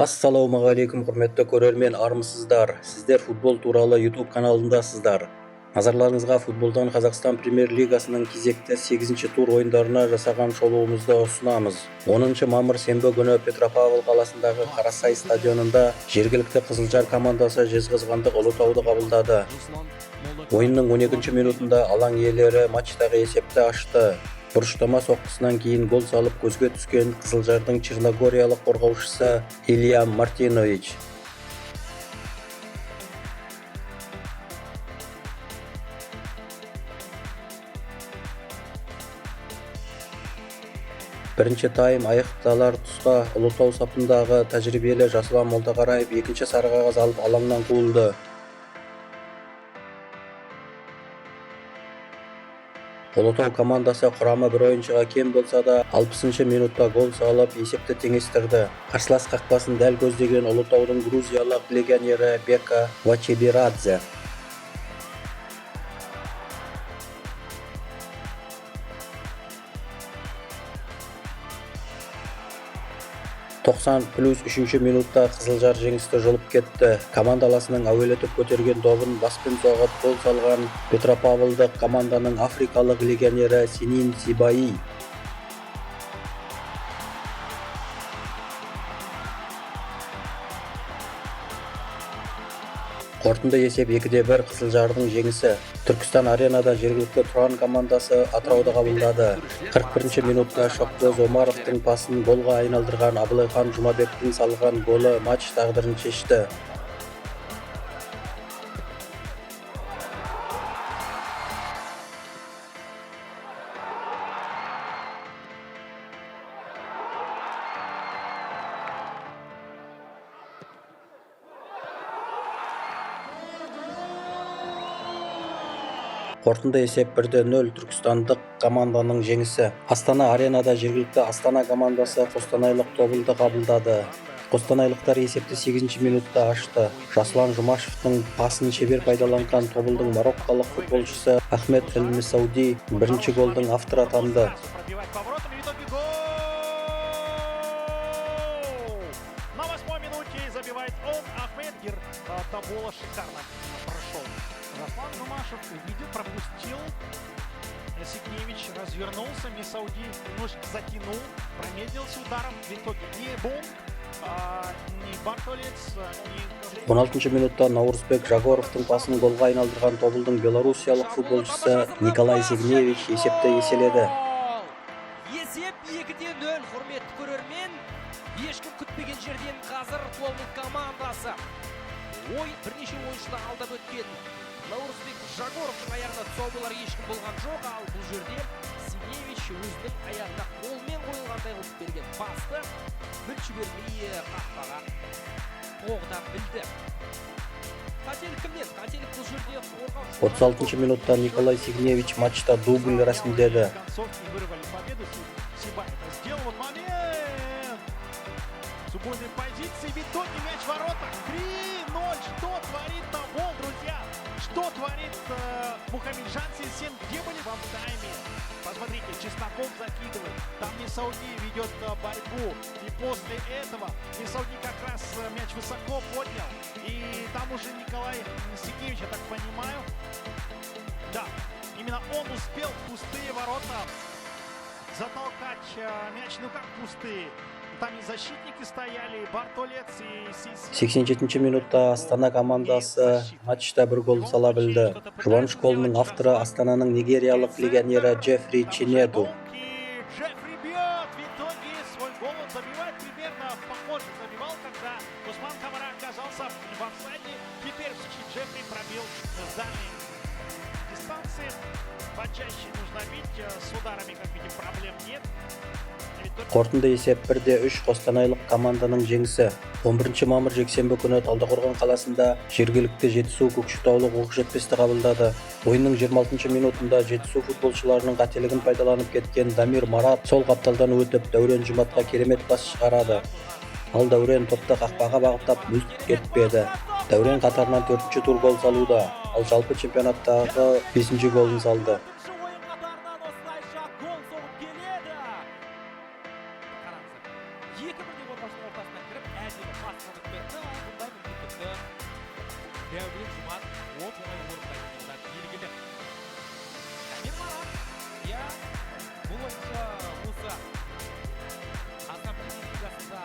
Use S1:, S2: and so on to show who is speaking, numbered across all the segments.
S1: Ассалаумағалейкум, құрметті көрермен! Армысыздар! Сіздер «Футбол туралы» YouTube каналындасыздар. Назарларыңызға футболдан Қазақстан премьер-лигасының кезекті 8 тур ойындарына жасаған шолуымызды ұсынамыз. 10 мамыр, сенбі күні Петропавл қаласындағы Қарасай стадионында жергілікті «Қызылжар» командасы жезқазғандық «Ұлытауды» қабылдады. Ойынның 12 минутында алаң иелері матчтағы есепті ашты. Бұрыштама соққысынан кейін гол салып көзге түскен «Қызылжардың» черногориялық қорғаушысы Илья Мартинович. Бірінші тайм аяқталар тұста «Ұлытау» сапындағы тәжірибелі Жасұлан Молдақараев екінші сары қағаз алып, алаңнан қуылды. «Ұлытау» командасы құрамы бір ойыншыға кем болса да, 60 минутта гол салып, есепті теңестірді. Қарсылас қақпасын дәл көздеген «Ұлытаудың» грузиялық легионері Бека Вачиберадзе. 90+3 минутта «Қызылжар» жеңісті жұлып кетті. Командаласының әуелетіп көтерген добын баспен соғып гол салған петропавлдық команданың африкалық легионері Сенин Сибаи. Қорытынды есеп 2-1, «Қызылжардың» жеңісі. Түркістан Аренада жергілікті «Тұран» командасы Атырауды қабылдады. 41 минутта Шокбоз Омаровтың пасын голға айналдырған Абылайхан Жұмабектің салған голы матч тағдырын шешті. Қорытынды есеп 1-0, түркістандық команданың жеңісі. Астана Аренада жергілікті «Астана» командасы қостанайлық «Тобылды» қабылдады. Қостанайлықтар есепті 8 минутта ашты. Жасұлан Жұмашевтың пасын шебер пайдаланған «Тобылдың» марокколық футболшысы Ахмед Эль Месауди бірінші голдың авторы атанды.
S2: Пробивать по воротам, и в итоге гол! На восьмой минуте забивает он, Ахмед Гир. Табола шикарно прошел. Жаслан Жумашев увидел, пропустил. Сигневич развернулся, Мисауди немножко затянул, промедлился ударом. В итоге ни Бонг, ни Бартолец, ни
S1: 16 минутта Наурызбек Жагоровтың пасын голға айналдырған «Тобылдың» белоруссиялық футболшысы Николай Сигневич есепті еселеді.
S3: Есеп 2-0, құрметті көрермен. Ешкім күтпеген жерден қазір «Тобыл» командасы ой бірнеше ойыншыны алдап өткен Наурызбек Жагоровтың аяғына тұсау болар ешкім болған жоқ. Ал бұл жерде Сигневич өзінің аяғына қолмен қойылғандай қылып берген пасты мүлт жібермей қақпаға тоғыта білді. Қателік кімнен? Қателік бұл жерде қорғаушы.
S1: 36 минутта Николай Сигневич матчта дубль рәсімдеді.
S2: В концовке вырвали победу. Сибай это сделал. Вот момент! С убойной позиции. В итоге мяч в воротах. 3-0. Что творит Тобол, друзья? Что творит Мухамеджан Сельсин? Где были в тайме? Посмотрите, Чесноков закидывает. Там Мисауди ведет борьбу. И после этого Мисауди как раз мяч высоко поднял. И там уже Николай Сигневич, я так понимаю. Да, именно он успел в пустые ворота затолкать мяч. Ну как пустые? Там и защитники стояли, и Бартолец, и Сиси.
S1: 87 минутта «Астана» командасы матчта бір гол сала білді. Жұбаныш голының авторы — «Астананың» нигериялық легионері Джеффри Чинеду.
S2: И Джеффри бьет! В итоге свой гол он забивает. Примерно похоже забивал, когда Усман Камара оказался в офсайде. Теперь в случае Джеффри пробил с дальней дистанции. Почаще нужно бить. С ударами, как видим, проблем нет. В итоге
S1: Қорытынды есеп 1-3, қостанайлық команданың жеңісі. 11 мамыр, жексенбі күні Талдықорған қаласында жергілікті «Жетісу» көкшетаулық «Оқжетпесті» қабылдады. Ойынның 26 минутында «Жетісу» футболшыларының қателігін пайдаланып кеткен Дамир Марат сол қапталдан өтіп, Дәурен Жұматқа керемет пас шығарады. Ал Дәурен топты қақпаға бағыттап мүлт кетпеді. Дәурен қатарынан төртінші тур гол салуда, ал жалпы чемпионаттағы бесінші голын салды.
S3: Төртінші ойын қатарынан осылайша гол соғып келеді. Қараңыздар, екі бірдей қорғаушының ортасына кіріп, әдемі пас. ойыншы осы Қазақстан Премьер-лигасында.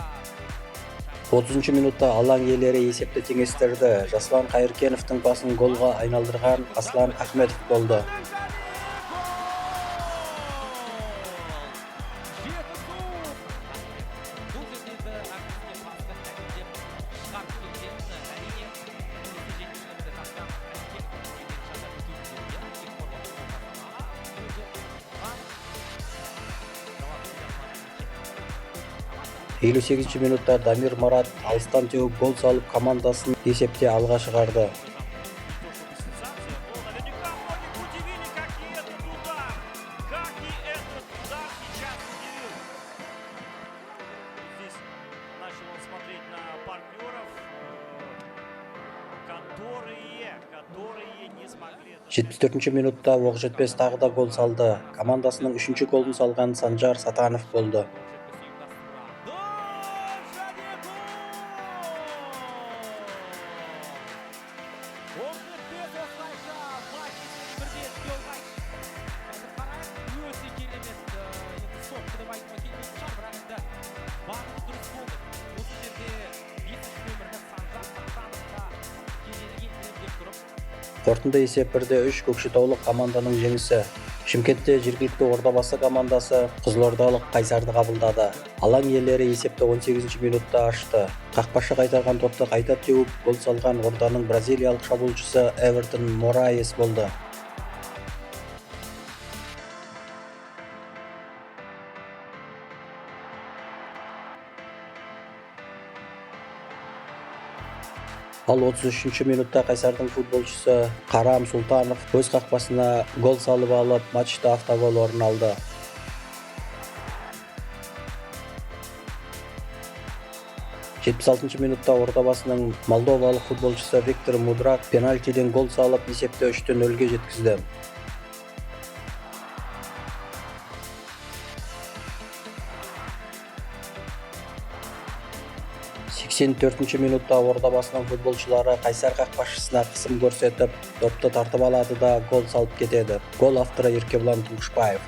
S1: 30 минутта алаң иелері есепті теңестірді. Жасұлан Қайыркеновтің пасын голға айналдырған Аслан Ахметов болды.
S3: Жетісу! Бұл жерде енді әріптесіне пасты әкеліп шығарып келген, әрине, есте жетінші нөмірде таққан Қайыркенов ойыннан шатап өтуіміз керек, иә? Екі қорғаушы ортасына өзі оған жауап бере алмады екен.
S1: 58 минутта Дамир Марат алыстан теуіп гол салып, командасын есепте алға шығарды.
S2: Не то чтобы сенсация, но наверняка многих удивили, как и этот удар. Как и этот удар сейчас удивил. Здесь начал он смотреть на партнеров, которые не смогли этот
S1: 74 минутта Оқжетпес тағы да гол салды. Командасының үшінші голын салған Санжар Сатанов болды.
S3: Оқжетпес ұйымдастырады.
S2: Және гол! Оқжетпес осылайша матч есебін 1-де 3-ке ұлғайтты.
S3: Қазір қарайық, өте керемет, енді соққы деп айтуға келмейтін шығар, бірақ енді бағыты дұрыс болды. Осы жерде бесінші нөмірлі Санжар Сатанов та кезегі келді деп тұрып.
S1: Қорытынды есеп 1-3, көкшетаулық команданың жеңісі. Шымкентте жергілікті Ордабасы командасы қызылордалық Қайсарды қабылдады. Алаң иелері есепті 18 минутта ашты. Қақпашы қайтарған допты қайта теуіп гол салған Орданың бразилиялық шабуылшысы Эвертон Мораес болды. Ал 33 минутта Қайсардың футболшысы Қарам Сұлтанов өз қақпасына гол салып алып, матчта автогол орын алды. 76 минутта Ордабасының молдовалық футболшысы Виктор Мудрак пенальтиден гол салып, есепті 3-0-ге жеткізді. 84 минутта Ордабасының футболшылары Қайсар қақпашысына қысым көрсетіп, допты тартып алады да гол салып кетеді. Гол авторы Еркебұлан Тұңғышбаев.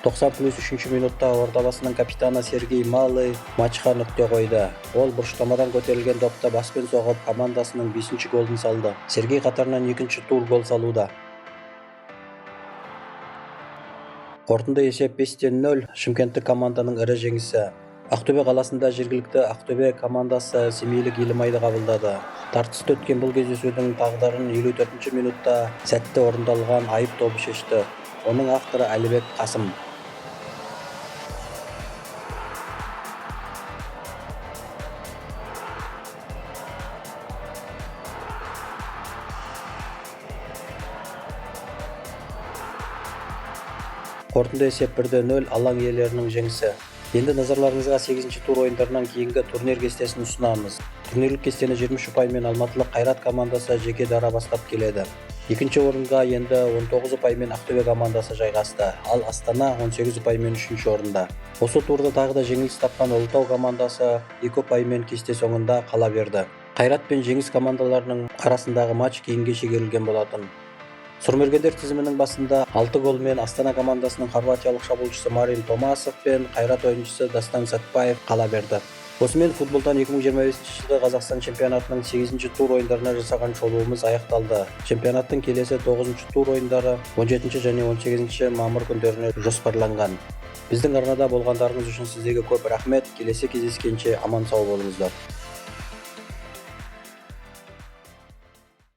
S1: 90+3 минутта Ордабасының капитаны Сергей Малый матчқа нүкте қойды. Ол бұрыштамадан көтерілген допты баспен соғып, командасының 5-ші голын салды. Сергей қатарынан екінші тур гол салуда. Қорытынды есеп 5-0, шымкенттік команданың ірі жеңісі. Ақтөбе қаласында жергілікті Ақтөбе командасы семейлік Елімайды қабылдады. Тартысты өткен бұл кездесудің тағдырын 54 минутта сәтті орындалған айып добы шешті. Оның авторы Әлібек Қасым. Қорытынды есеп 1-0, алаң иелерінің жеңісі. Енді назарларыңызға 8 тур ойындарынан кейінгі турнир кестесін ұсынамыз. Турнирлік кестені 23 ұпаймен алматылық Қайрат командасы жеке дара бастап келеді. Екінші орынға енді 19 ұпаймен Ақтөбе командасы жайғасты, ал Астана 18 ұпаймен үшінші орында. Осы турда тағы да жеңіліс тапқан Ұлытау командасы 2 ұпаймен кесте соңында қала берді. Қайрат пен Жеңіс командаларының арасындағы матч кейінге шегерілген болатын. Сұрмергендер тізімінің басында 6 голмен Астана командасының хорватиялық шабуылшысы Марин Томасов пен Қайрат ойыншысы Дастан Сәтпаев қала берді. Осымен футболдан 2025 жылғы Қазақстан чемпионатының 8 тур ойындарына жасаған шолуымыз аяқталды. Чемпионаттың келесі 9 тур ойындары 17 және 18 мамыр күндеріне жоспарланған. Біздің арнада болғандарыңыз үшін сіздерге көп рахмет. Келесі кездескенше аман сау болыңыздар.